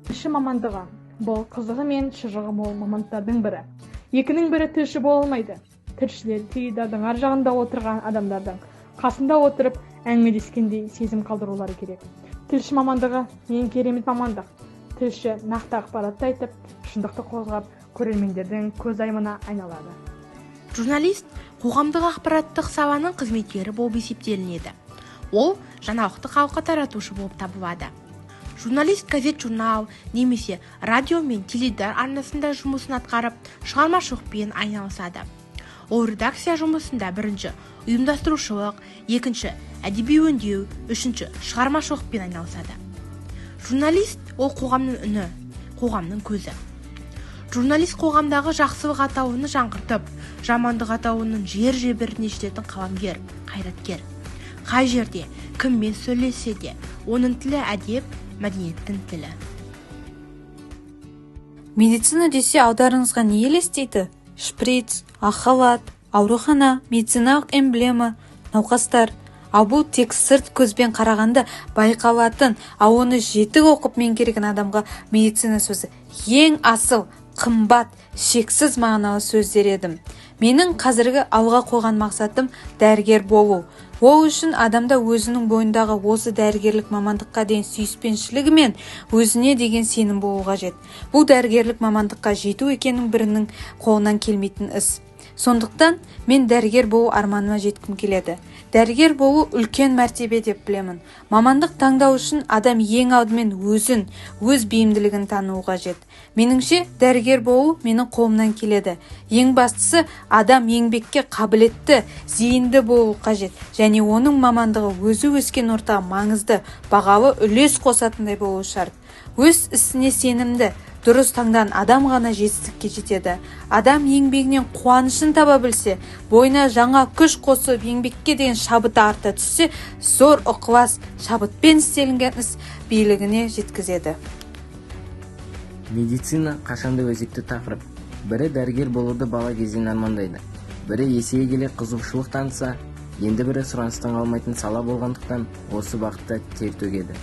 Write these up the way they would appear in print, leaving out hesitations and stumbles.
Тілші мамандығы бұл қызығы мен шыжығы мол мамандықтардың бірі. Екінің бірі тілші бола алмайды. Тілшілер теледидардың ар жағында отырған адамдардың қасында отырып әңгімелескендей сезім қалдырулары керек. Тілші мамандығы ең керемет мамандық. Тілші нақты ақпаратты айтып, шындықты қозғап, көрермендердің көзайымына айналады. Журналист қоғамдық ақпараттық саланың қызметкері болып есептелінеді. Ол жаңалықты халыққа таратушы болып табылады. Журналист газет, журнал немесе радио мен теледидар арнасында жұмысын атқарып, шығармашылықпен айналысады. Ол редакция жұмысында бірінші ұйымдастырушылық, екінші әдеби өңдеу, үшінші шығармашылықпен айналысады. Журналист ол қоғамның үні, қоғамның көзі. Журналист қоғамдағы жақсылық атаулыны жаңғыртып, жамандық атаулының жер жебіріне жететін қаламгер, қайраткер. Қай жерде кіммен сөйлессе де, оның тілі әдеп, мәдениеттің тілі. Медицина десе, алдарыңызға не елестейді? Шприц, ақ халат, аурухана, медициналық эмблема, науқастар. Ал бұл тек сырт көзбен қарағанда байқалатын, ал оны жетік оқып меңгерген адамға медицина сөзі ең асыл, қымбат, шексіз мағыналы сөз дер едім. Менің қазіргі алға қойған мақсатым – дәрігер болу. Ол үшін адамда өзінің бойындағы осы дәрігерлік мамандыққа деген сүйіспеншілігі мен өзіне деген сенім болу қажет. Бұл дәрігерлік мамандыққа жету екінің бірінің қолынан келмейтін іс. Сондықтан мен дәрігер болу арманыма жеткім келеді. Дәрігер болу үлкен мәртебе деп білемін. Мамандық таңдау үшін адам ең алдымен өзін, өз бейімділігін тануы қажет. Меніңше, дәрігер болу менің қолымнан келеді. Ең бастысы, адам еңбекке қабілетті, зейінді болуы қажет және оның мамандығы өзі өскен ортаға маңызды, бағалы үлес қосатындай болуы шарт. Өз ісіне сенімді, дұрыс таңдаған адам ғана жетістікке жетеді. Адам еңбегінен қуанышын таба білсе, бойына жаңа күш қосып, еңбекке деген шабыты арта түссе, зор ықылас, шабытпен істелінген іс биігіне жеткізеді. Медицина қашанда өзекті тақырып. Бірі дәрігер болуды бала кезден армандайды, бірі есейе келе қызығушылық танытса, енді бірі сұраныстан қалмайтын сала болғандықтан осы бағытта тер төгеді.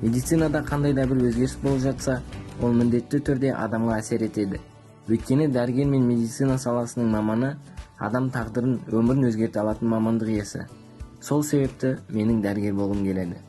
Медицинада қандай да бір өзгеріс болып жатса, ол міндетті түрде адамға әсер етеді. Өйткені дәрігер мен медицина саласының маманы адам тағдырын, өмірін өзгерте алатын мамандық иесі. Сол себепті менің дәрігер болғым келеді.